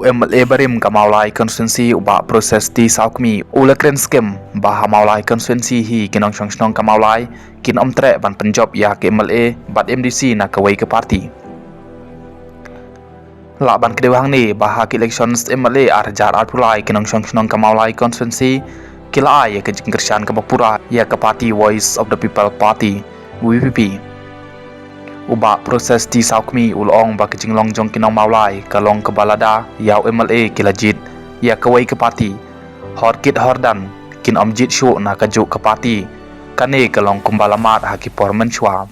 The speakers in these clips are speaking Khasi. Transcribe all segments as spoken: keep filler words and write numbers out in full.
U M L A barim ka Mawlai constituency u Bah Proses T Sawkmi u la kren skhem ba ha Mawlai constituency hi ki nongshong shnong ka Mawlai kin ym treh ban pynjop ïa ka M L A bad M D C na kawei ka party. Lah ban kdew hangne ba ha ki election M L A ar hajar arphew lai ki nongshong shnong ka Mawlai constituency ki la ai ïa ka jingkyrshan kaba pura ïa ka party Voice of the People Party, V P P. U Bah Proses T Sawkmi u la ong ba ka jinglong jong ki nong Mawlai ka long kaba lada ïa u M L A ki la jied ïa kawei ka party, hor kit hor dan kin ym jied shuh na kajuh ka party. Kane ka long kumba la mad ha ki por mynshuwa.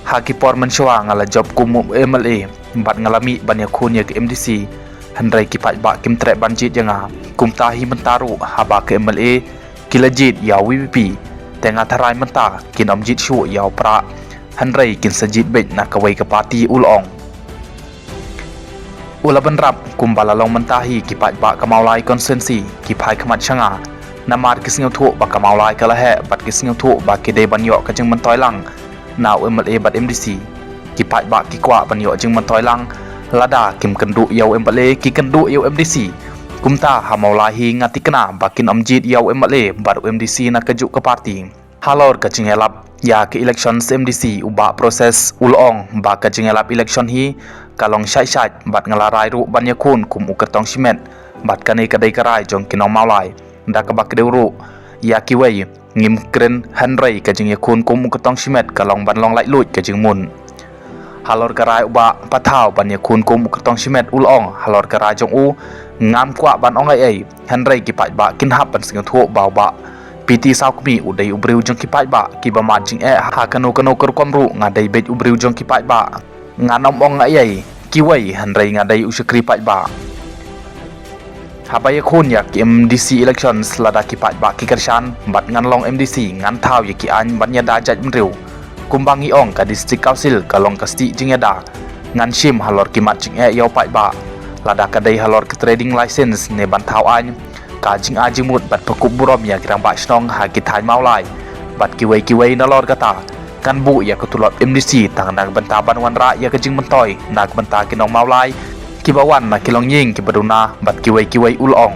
Ha ki por mynshuwa nga la jop kum u M L A bad nga la mih ban ïakhun ïa ka M D C, hynrei ki paidbah kim treh ban jied ïa nga. Kumta hi mynta ruh haba ka M L A ki la jied ïa u V P P, te nga tharai mynta kin ym jied shuh ïa u Prah, hynrei kin sa jied beit na kawei ka party, u la ong. U la bynrap kumba la long mynta hi, ki paidbah ka Mawlai constituency ki phai khmat sha nga namar ki sngewthuh ba ka Mawlai ka la heh bad ki sngewthuh ba ki dei ban ïoh ka jingmyntoi lang na u M L A bad M D C. Ki paidbah ki kwah ban ïoh jingmyntoi lang, lada kim kynduh ïa u M L A ki kynduh ïa u M D C. Kumta ha Mawlai hi nga tikna ba kin ym jied ïa u M L A bad u M D C na kajuh ka party. Halor ka jingïalap ïa ka election M D C, u Bah Proses u la ong ba ka jingïalap election hi ka long shait shait bad nga la rai ruh ban ïakhun kum u kyrtong shimet, bad kane ka dei ka rai jong ki nong Mawlai. Da kaba kdew ruh ïa kiwei ngim kren, hynrei ka jingïakhun kum u kyrtong shimet ka long ban long laitluid ka jingmut. Halor ka rai u Bah Pathaw ban ïakhun kum u kyrtong shimet, u la ong halor ka rai jong u ngam kwah ban ong ei ei, hynrei ki paidbah kin hap ban sngewthuh ba u Bah P T Sawkmi u dei u briew jong ki paidbah, kiba mad jingeh ha kano kano ka rukom ruh nga dei beit u briew jong ki paidbah. Ngan ym ong ei ei kiwei, hynrei nga dei u shakri paidbah. Haba ïakhun ïa ki M D C elections, lada ki paidbah ki kyrshan bad ngan long M D C, ngan thaw ïa ki aiñ ban ïada jaitbynriew kumba ngi ong ka District Council ka long ka stieh jingïada. Ngan shim halor ki mat jingeh ïa u paidbah, lada ka dei halor ka trading license ne ban thaw aiñ, ka jingai jingmut bad pynkup burom ïa ki rangbah shnong ha ki thaiñ Mawlai bad kiwei kiwei. Nalor kata, ngan buh ïa ka tulop M D C tang na ka bynta ban wanrah ïa ka jingmyntoi na ka bynta ki nong Mawlai kiba wan na ki longïing kiba duna bad kiwei kiwei, u la ong.